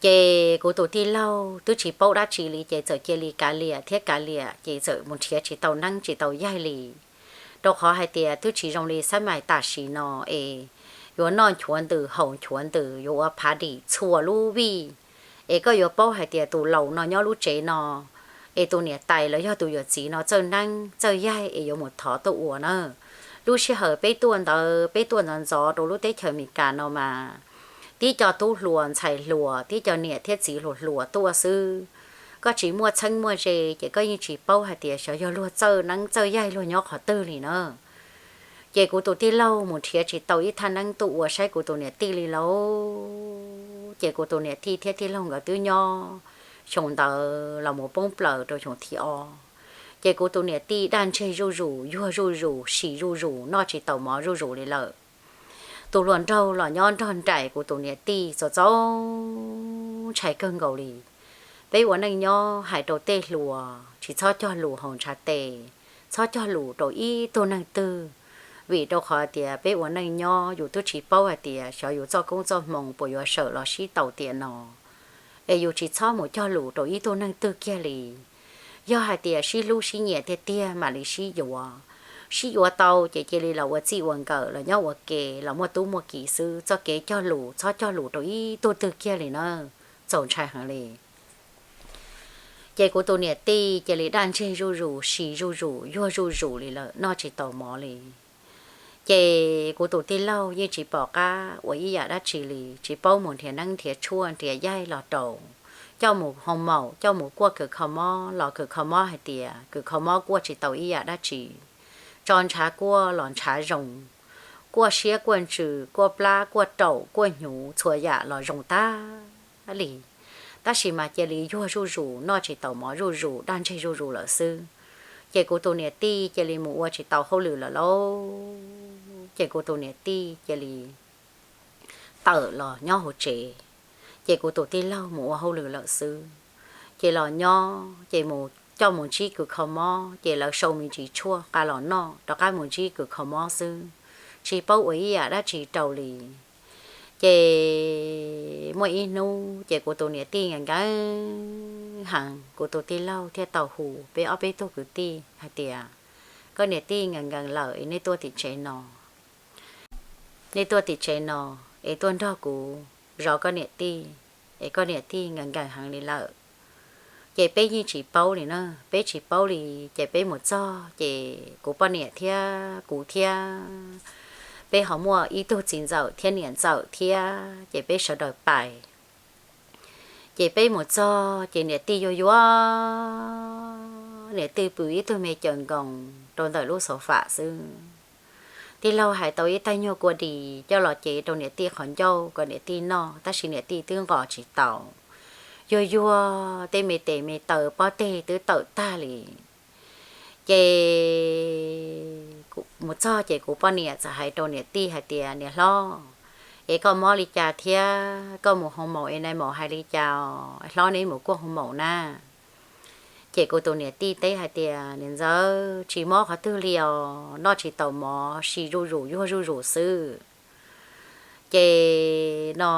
Ces kuv tus tij laug twb tsis paub dab tsi li ces txawm cia li kav liam thiab kav liam ces txawm mus nrhiav tsis tau neeb tsis tau yaig li. Rau qhov hais tias twb tsis zoo li xab mais tam sim no es yuav noj nchuav ntws haus nchuav ntws, yuav ua phav dim txhua lub vij. Es koj yuav paub hais tias tus laus no nyob lub tsev no, es tus niam tais los yog tus yawm txiv no txawj neeb txawj yaig es yuav mus thov tuaj ua na. Lub sij hawm peb tuaj ntawd peb tuaj ntxov ntxov rau lub teb chaws Amelikas no mas tib co tub hluas ntxhais hluas, tib co niam thiab txiv hluas hluas tuaj xwb. Koj tsis muaj txheeb muaj ze ces koj yeej tsis paub hais tias xyov yog luag txawj neeb txawj yaig luag nyob qhov twg li na. Ces kuv tus tij laug mus nrhiav tsis tau ib thaj neeb tuaj ua saib kuv tus niam tij li lauj. Ces kuv tus niam tij thiab tij laug nkawd twb nyob xyoo ntawd los mus poob plaws rau xyoo thib ob. Ces kuv tus niam tij daj ntseg zuj zus, yuag zuj zus, sim zuj zus, noj tsis tau mov zuj zus li lawm. Tus hluas nraug los nyob nrog nraim kuv tus niam tij txaus txaus ntshai kawg nkaus li. Peb ua neej nyob hais rau tej hluas tsis txhob cog lus haus ntshav tes, txhob cog lus rau ib tug neeg twg, vim rau qhov tias peb ua neej nyob yus twb tsis paub hais tias xyov yus txoj koob txoj hmoo puas yuav sawm los sib tau tiam no. Es yus tsis txhob mus cog lus rau ib tug neeg twg kiag li. Yog hais tias sib hlub sib nyiam tiag tiag mam li sib yuav. Sib yuav tau ces cia li los ua txij ua nkawm los nyob ua ke los muaj tub muaj ki xwb, txoj kev cog lus txhob cog lus rau ib tug twg kiag li na, txaus ntshai heev li. Ces kuv tus niam tij cia li daj ntseg zuj zus, sim zuj zus, yuag zuj zus li lawm, noj tsis tau mov li. Ces kuv tus tij laug yeej tsis pom qab ua ib yam dab tsi li, tsis paub mus nrhiav neeb nrhiav tshuaj nrhiav yaig los rau, coj mus hoo maum, coj mus kuaj kws kho mob los kws kho mob hais tias kws kho mob kuaj tsis tau ib yam dab tsi. Tso ntshav kuaj los ntshav zoo, kuaj siab kuaj ntsws kuaj plab kuaj raum kuaj hnyuv txhua yam los zoo tag li. Tab sis mas cia li yuag zuj zus, noj tsis tau mov zuj zus, daj ntseg zuj zus lawm xwb. Ces kuv tus niam tij cia li mus ua tsis tau hauj lwm lawm lauj. Ces kuv tus niam tij cia li tawm los nyob hauv tsev. Ces kuv tus tij laug mus ua hauj lwm lawm xwb. Ces los nyob ces mus coj mus ntsib kws kho mob, ces lawv sau me ntsis tshuaj qa los noj rov qab mus ntsib kws kho mob xwb, tsis paub ua ib yam dab tsi rau li. Ces muaj ib hnub ces kuv tus niam tij nkees nkees heev, kuv tus tij laug thiaj tau hu peb ob peb tug kwv tij hais tias, koj niam tij nkees nkees lawm es nej tuaj tim tsev no, nej tuaj tim tsev no es tuaj nrog kuv zov koj niam tij, es koj niam tij nkees nkees heev li lawm. Ces peb yeej tsis paub li na, peb tsis paub li. Ces peb mus txog ces kuv poj niam thiab kuv thiab peb ho muaj ib tug txiv ntxawm thiab niam ntxawm thiab, ces peb sawv daws pais. Ces peb mus txog ces niam tij yuag yuag, niam tij pw ib tug me caws nkoos rau ntawm lub xov fam xwb. Tij laug hais tau ib taig nyuag kua dis coj los cev rau niam tij qhov ncauj kom niam tij noj, tab sis niam tij twb nqos tsis tau. Yuag yuag tej me tes me taw pob teg twb tawm tag li. Ces mus txog ces kuv poj niam txawm hais rau niam tij hais tias, niam hlob, es koj mob li cas thiab koj mus hoo maum es nai maum hais li cas os, hlob neb mus kuaj hoo maum na? Ces kuv tus niam tij teb hais tias, niam ntxawm, tsis mob qhov twg li os, noj tsis tau mov, si zuj zus yuag zuj zus xwb. Ces no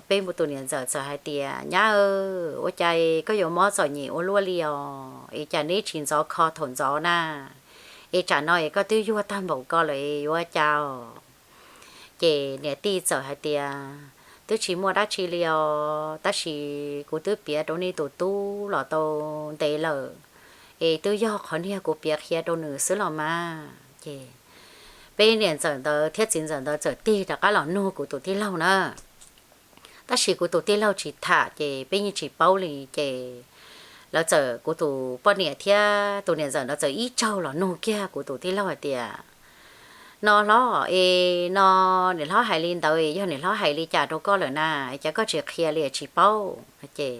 peb tus niam ntxawm txawm hais tias, nyab, ua cas koj yuav mob txom nyem ua luaj li os, es cas neb tsis ntxov kho thaum ntxov na? Es tsam no es koj twb yuag tag npaum ko lawm yuav cas? Ces niam tij txawm hais tias, twb tsis muaj dab tsi li os, tab sis kuv twb piav rau nej tus tub los tau ntev lawm, es twb yog qhov niag kuv piav qhia rau nws xwb los mas. Ces peb niam ntxawm ntawd thiab txiv ntxawm ntawd txawm tig rov qab los nug kuv tus tij laug na. Tab sis kuv tus tij laug tsis tham ces peb yeej tsis paub li. Ces lawv txawm, kuv tus poj niam thiab tus niam ntxawm ntawd txawm ib tsaug los nug kiag kuv tus tij laug hais tias, no hlob, es no niam hlob hais li ntawd yog niam hlob hais li cas rau koj lawm na? Cas koj tsis qhia li tsis paub? Ces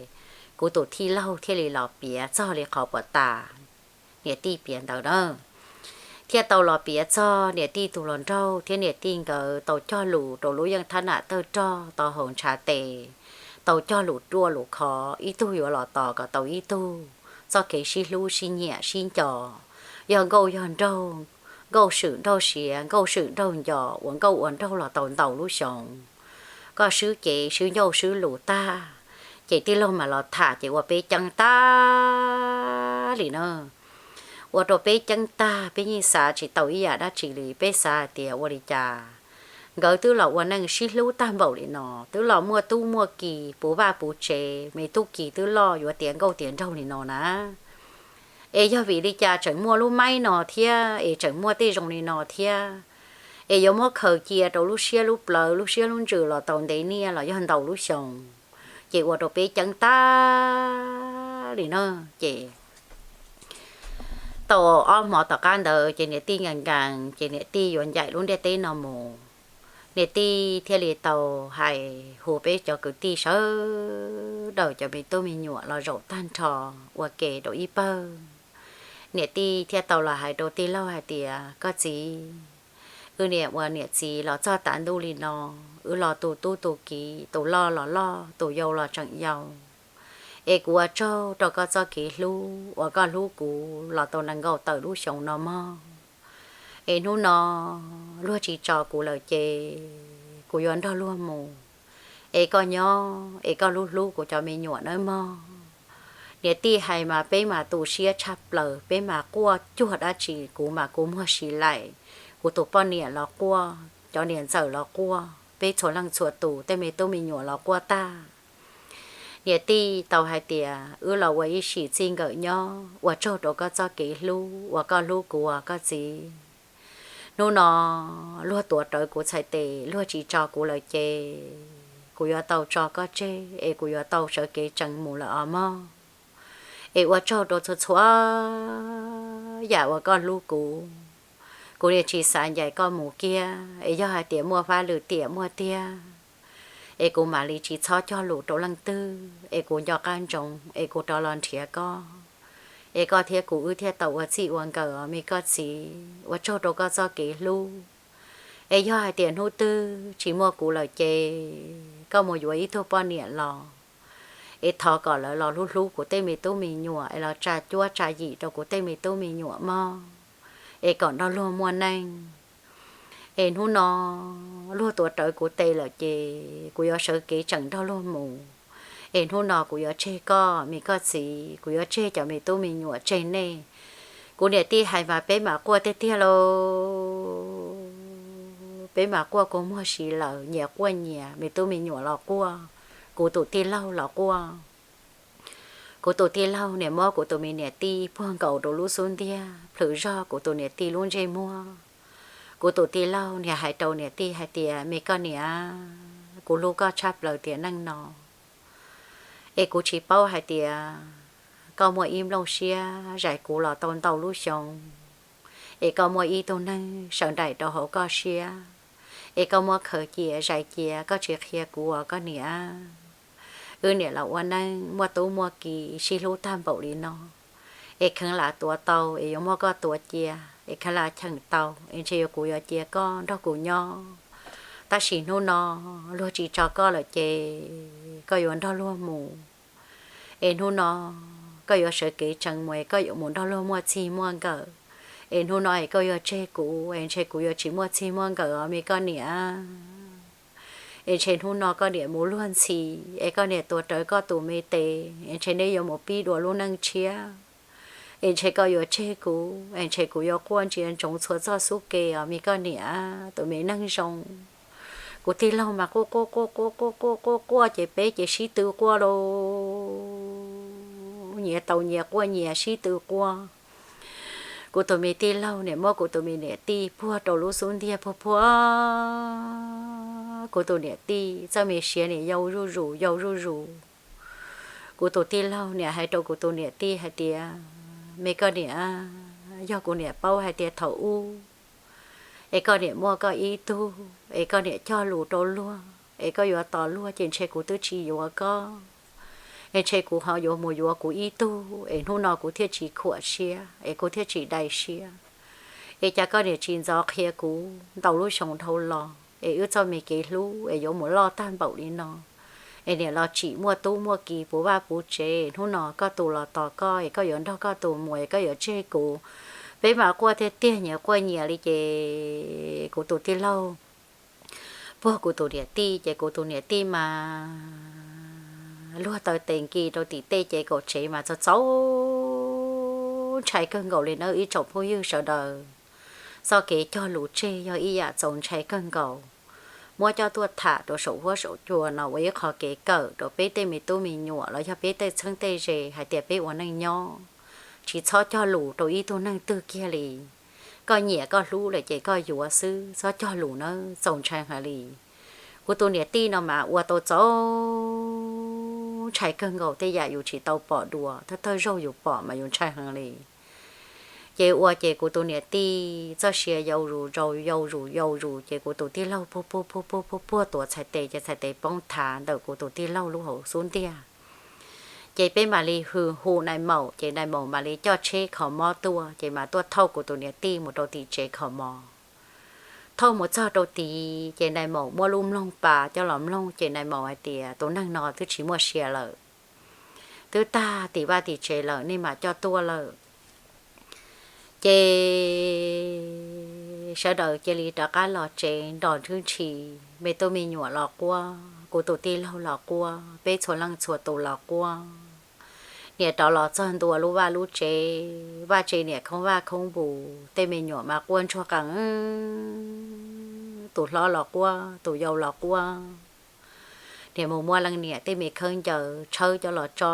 kuv tus tij laug thiaj li los piav txog li qhov puas tas niam tij piav ntawd na. Thiaj tau los piav txog niam tij tus hluas nraug thiab niam tij nkawd tau cog lus rau lub yeej thab nam tawg rog tau haus ntshav tes, tau cog lus ruaj lus khov, ib tug yuav los tos kom tau ib tug, txoj kev sib hlub sib nyiam sib nco, yog nkauj yog nraug, nkauj swm nraug siav, nkauj swm nraug nco, ua nkauj ua nraug los tau ntau lub xyoo. Koj swb cev swb ncauj swb lus tag, ces tij laug mam los tham ces ua peb ceeb tag li na. Ua rau peb ceeb tag, peb yeej xav tsis tau ib yam dab tsi li. Peb xav hais tias ua li cas nkawd twb los ua neej sib hlub tag npaum li no, twb los muaj tub muaj ki puv vaj puv tsev, me tub ki twb loj yuav tiav nkauj tiav nraug li no na, es yog vim li cas tseem muaj lub maib no thiab, es tseem muaj tej zoo li no thiab, es yuav muab khaws cia rau lub siab lub plawv, lub siab lub ntsws los tau ntev niaj los yog ntau lub xyoo, ces ua rau peb ceeb tag li na. Ces tau ob hmo tom qab ntawd ces niam tij nkees nkees ces niam tij yuav ncaim lub ntiaj teb no mus. Niam tij thiaj li tau hais hu peb cov kwv tij sawv daws cov me tub me nyuam los zaum tag nrho ua ke rau ib pawg. Niam tij thiaj tau los hais rau tij laug hais tias, koj txiv, wb niam ua niam txiv los txog tav ntuj li no, wb los tu tub tu kiv, tus loj los loj, tus yau los tseem yau, es kuv ua tsaug rau koj txoj kev hlub uas koj hlub kuv los tau nees nkaum tawm lub xyoo no mog. Es hnub no luag tsis tso kuv lawm ces kuv yuav nrog luag mus, es koj nyob es koj hlub hlub kuv cov me nyuam nawb mog. Niam tij hais mas peb mas tu siab tshaj plaws, peb mas quaj cuag dab tsi, kuv mas kuv muag si laim, kuv tus poj niam los quaj, cov niam ntxawm los quaj, peb txhua leej txhua tus tej me tub me nyuam los quaj tag. Niam tij tau hais tias, wb los ua ib sim txij nkawm nyob, ua tsaug rau koj txoj kev hlub uas koj hlub kuv os koj txiv. Hnub no luag tuav rawv kuv txhais tes, luag tsis tso kuv lawm ces kuv yuav tau tso koj tseg es kuv yuav tau sawv kev tsees mus lawm os mog. Es ua tsaug rau txhua txhua yam uas koj hlub kuv. Kuv niam tsis xav ncaim koj mus kiag, es yog hais tias muaj fab lwm tiam muaj tiag, es kuv mam li tsis txhob cog lus rau leej twg, es kuv nco qab ntsoov es kuv rov los nrhiav koj, es koj thiab kuv wb thiaj tau ua txij ua nkawm os me koj txiv. Ua tsaug rau koj txoj kev hlub. Es yog hais tias hnub twg tsis muaj kuv lawm ces koj mus yuav ib tug poj niam los, es thov kom lawv los hlub hlub kuv tej me tub me nyuam, es los tsa cuab tsa yim rau kuv tej me tub me nyuam mog, es kom nrog luag muaj neej. Es hnub no luag tuav rawv kuv tes lawm ces kuv yuav sawv kev tseem nrog luag mus. Es hnub no kuv yuav tseg koj me koj txiv, kuv yuav tseg cov me tub me nyuam, tseg nej. Kuv niam tij hais mas peb mam quaj tiag tiag lauj. Peb mam quaj kua muag si lawm, nyias quaj nyias, me tub me nyuam los quaj, kuv tus tij laug los quaj. Kuv tus tij laug niam muab kuv tus me niam tij puag nkaus rau lub xub ntiag, plhws zog kuv tus niam tij lub ntsej muag. Kuv tus tij laug niam hais rau niam tij hais tias, me koj niam, kuv hlub koj tshaj plaws tiam neej no, es kuv tsis paub hais tias koj muaj ib nplooj siab zais kuv los tau ntau lub xyoo, es koj muaj ib tug neeg sawv nraim rau hauv koj siab, es koj muab khaws cia zais cia, koj tsis qhia kuv os koj niam. Wb niam los ua neej muaj tub muaj ki sib hlub tag npaum li no, es kheev lam tuav tau es yuav muab koj tuav cia, es kheev lam cheem tau es ntshe yuav kuv yuav cia koj nrog kuv nyob. Tab sis hnub no luag tsis tso koj lawm ces koj yuav nrog luag mus. Es hnub no koj yuav sawv kev tseem mus es koj yuav mus nrog luag muaj txij muaj nkawm. Es hnub no es koj yuav tseg kuv es ntshe kuv yuav tsis muaj txij muaj nkawm os me koj niam. Es ntshe hnub no koj niam mus luag ntxhi, es koj niam tuav rawv koj tus me tes, es ntshe neb yuav mus pib dua lub neej tshiab. Es ntshe koj yuav tseg kuv, es ntshe kuv yuav quaj ntsia ntsoov txhua txoj xub ke os me koj niam, tus me neeg zoo. Kuv tij laug mas quaj quaj quaj quaj quaj quaj quaj quaj ces peb ces sib tw quaj lauj, nyias tau nyias quaj nyias sib tw quaj. Kuv tus me tij laug niam muab kuv tus me niam tij puag rau lub xub ntiag puag puag. Kuv tus niam tij txoj me siav niam yau zuj zus yau zuj zus. Kuv tus tij laug niam hais rau kuv tus niam tij hais tias, me koj niam, yog kuv niam paub hais tias thaum ub es koj niam muaj koj ib tug, es koj niam cog lus rau luag, es koj yuav tos luag ces ntshe kuv twb tsis yuav koj, es ntshe kuv ho yuav mus yuav kuv ib tug, es hnub no kuv thiaj tsis khuam siab, es kuv thiaj tsis dai siab. Es cas koj niam tsis ntxov qhia kuv ntau lub xyoo dhau los, es wb txoj me kev hlub es yuav mus loj tag npaum li no, es niam los tsim muaj tub muaj ki puv vaj puv tsev, hnub no koj tus los tos koj, es koj yuav nrog koj tus mus, es koj yuav tseg kuv. Peb mas quaj tiag tiag nyias quaj nyias li ces kuv tus tij laug puag kuv tus niam tij, ces kuv tus niam tij mas luag taw tes nkis rau tim tej ces kaum tsev mas txaus txaus ntshai kawg nkaus li nawb ib tsoom phooj ywg sawv daws. Txoj kev cog lus tseg yog ib yam txaus ntshai kawg nkaus. Muab coj tuaj tham rau saum huab saum cua no ua ib qho kev kawm rau peb tej me tub me nyuam los yog peb tej txheeb tej ze hais tias peb ua neej nyob, tsis txhob cog lus rau ib tug neeg twg kiag li. Koj nyiam koj hlub lawm ces koj yuav xwb, txhob cog lus nawb, txaus ntshai heev li. Kuv tus niam tij no mas ua tau txaus ntshai kawg nkaus, tej yam yus tsis tau pom dua, thawj thawj zaug yus pom mas yus ntshai heev li. Ces ua ces kuv tus niam tij txoj sia yau zus yau zus yau zus ces kuv tus tij laug puag puag puag puag puag puag tuav txhais tes ces txhais tes poob thav ntawm kuv tus tij laug lub hauv xub ntiag. Ces peb mam li hu, hu nais maum ces nais maum mam li coj tsheb kho mob tuaj ces mam tuaj thauj kuv tus niam tij mus rau tim tsev kho mob. Thauj mus txog rau tid ces nais maum muab lub mloog pas coj los mloog ces nais maum hais tias tus neeg no twb tsis muaj sia lawm, twb tag tim vaj tim tsev lawm, nej mam coj tuaj lawm. Ces sawv daws cia li rov qab los tsev nrog nrhw ntshis, me tub me nyuam los quaj, kuv tus tij laug los quaj, peb txhua leej txhua tus los quaj. Niam rov los txog ntua lub vaj lub tsev, vaj tsev niam khoob vaj khoob npus, tej me nyuam mas quaj ntsuag qees, tus hlob los quaj, tus yau los quaj. Niam mus muab leej niam tej me khaub ncaws tshawb coj los tso,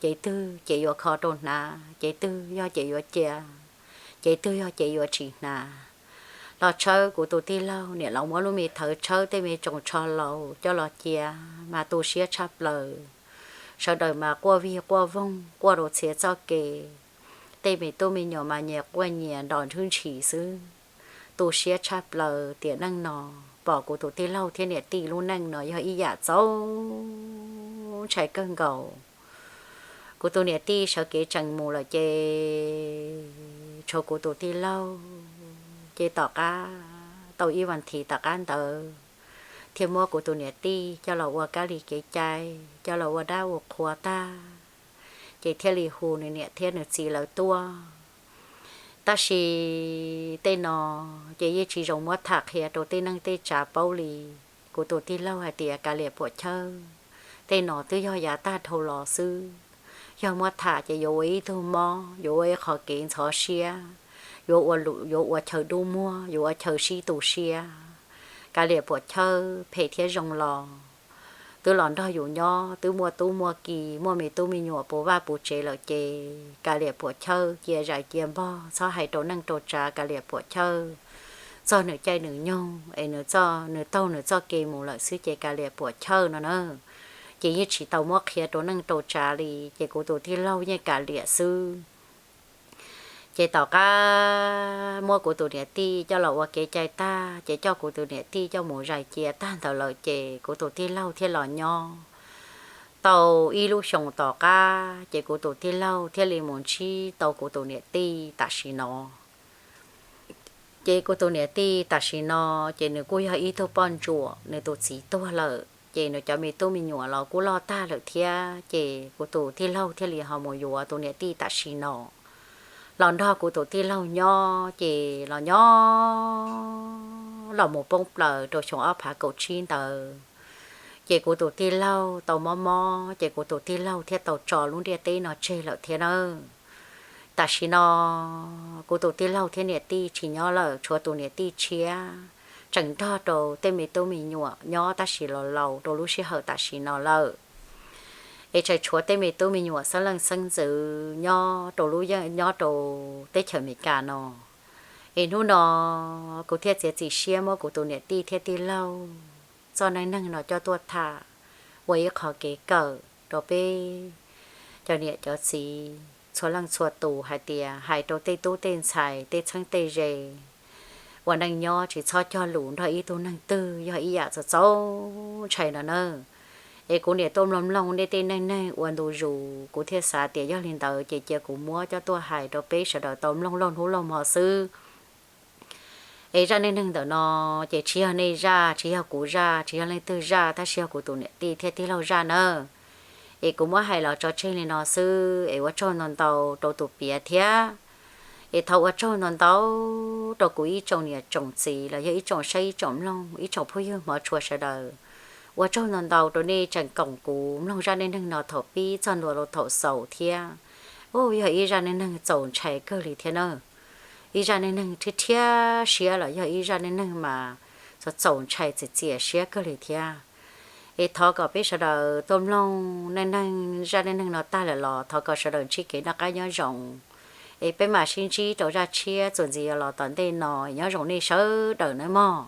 cev twg ces yuav kho rau hnav, cev twg yog ces yuav cia, cev twg yog ces yuav tsis hnav. Los tshawb kuv tus tij laug, niam los muab lub me thawv tshawb tej me tsoos tsho laus coj los cia, mas tu siab tshaj plaws. Sawv daws mas quaj vig quaj voog quaj rau txhia txoj kev, tej me tub me nyuam mas nyias quaj nyias nrog nrhw ntshis xwb. Tu siab tshaj plaws tiam neej no, pom kuv tus tij laug thiab niam tij lub neej no yog ib yam txaus ntshai kawg nkaus. Kuv tus niam tij sawv kev tsees mus lawm ces tshuav kuv tus tij laug, ces tom qab tau ib vas thiv tom qab ntawd thiaj muab kuv tus niam tij coj los ua kab li kev cai, coj los ua dab ua qhua tag, ces thiaj li hu nws niam thiab nws txiv lawv tuaj. Tab sis tej no ces yeej tsis zoo muab tham qhia rau tej neej tej tsav paub li. Kuv tus tij laug hais tias, Kav liam puam chawj, tej no twb yog yav tag dhau los xwb. Yog muab tham ces yuav ua ib tug mob, yuav ua ib qho kev ntxhov siab, yuav ua, yuav ua chaw dub muag, yuav ua chaw sib tu siab. Kav liam puam chawj, phem thiab zoo los twb los nrog yus nyob, twb muaj tub muaj ki, muaj me tub me nyuam puv vaj puv tsev lawm ces kav liam puam chawj, cia zais cia npog, txhob hais rau neej rau tsav, kav liam puam chawj. Txog nws caij nws nyoog es nws txoj, nws taug nws txoj kev mus lawm xwb ces kav liam puam chawj no na. Ces yeej tsis tau muab qhia rau neej rau tsav li, ces kuv tus tij laug yeej kav liam xwb. Ces tom qab muab kuv tus niam tij coj los ua kev cai tag ces coj kuv tus niam tij coj mus zais cia tag ntawd lawm ces kuv tus tij laug thiaj los nyob tau ib lub xyoos tom qab ces kuv tus tij laug thiaj li mus ntsib tau kuv tus niam tij tam sim no. Ces kuv tus niam tij tam sim no ces nws kuj yog ib tug poj ntsuam, nws tus txiv tuag lawm ces nws cov me tub me nyuam los kuj loj tag lawm thiab ces kuv tus tij laug thiaj li ho mus yuav tus niam tij tam sim no los nrog kuv tus tij laug nyob ces los nyob los mus poob plaws rau xyoo ob phav kaum tsib ntawd. Ces kuv tus tij laug tau mob mob ces kuv tus tij laug thiaj tau tso lub ntiaj teb no tseg lawm thiab nawb. Tam sim no kuv tus tij laug thiab niam tij tsis nyob lawm, tshuav tus niam tij tshiab tseem nrog rau tej me tub me nyuam nyob tab sis los laus rau lub sij hawm tam sim no lawm. Es tseem tshuav tej me tub me nyuam xeeb leej xeeb ntxwv nyob rau lub, nyob rau teb chaws Amelikas no. Es hnub no kuv thiaj txiav txim siab muab kuv tus niam tij thiab tij laug txoj neej neeg no coj tuaj tham ua ib qho kev kawm rau peb cov niam cov txiv txhua leej txhua tus hais tias hais rau tej tub tej ntxhais tej txheeb tej ze ua neej nyob tsis txhob cog lus nrog ib tug neeg twg yog ib yam txaus txaus ntshai no na. Es kuv niam tuaj mloog mloog nej tej neej neeg ua ntu zus kuv thiaj xav tias yog li ntawd ces cia kuv muab coj tuaj hais rau peb sawv daws tau mloog laug hnub laug hmo xwb. Es zaj neej neeg ntawm no ces tsis yog nej zaj, tsis yog kuv zaj, tsis yog leej twg zaj, tab sis yog kuv tus niam tij thiab tij laug zaj nawb. Es kuv muab hais los tso tseg li no xwb es ua tsaug ntau ntau rau tus piav thiab. Es thov ua tsaug ntau ntau rau kuv ib tsoom niam tsoom txiv los yog ib tsoom saib ib tsoom mloog ib tsoom phooj ywg hmov tshua sawv daws. Ua tsaug ntau ntau rau nej tseem koom kuv mloog zaj neej neeg no thaum pib txog ntua rau thaum xaus thiab. Ub, yog ib zaj neej neeg txaus ntshai kawg li thiab na. Ib zaj neej neeg thiab thiab siab los yog ib zaj neej neeg mas txaus txaus ntshai txias txias siab kawg li thiab. Es thov kom peb sawv daws tuaj mloog neej neeg, zaj neej neeg no tag lawm los thov kom sawv daws ntsib kev noj qab nyob zoo. Es peb mam sib ntsib rau zaj tshiab txuas ntxiv los tom ntej no, nyob zoo nej sawv daws nawb mog.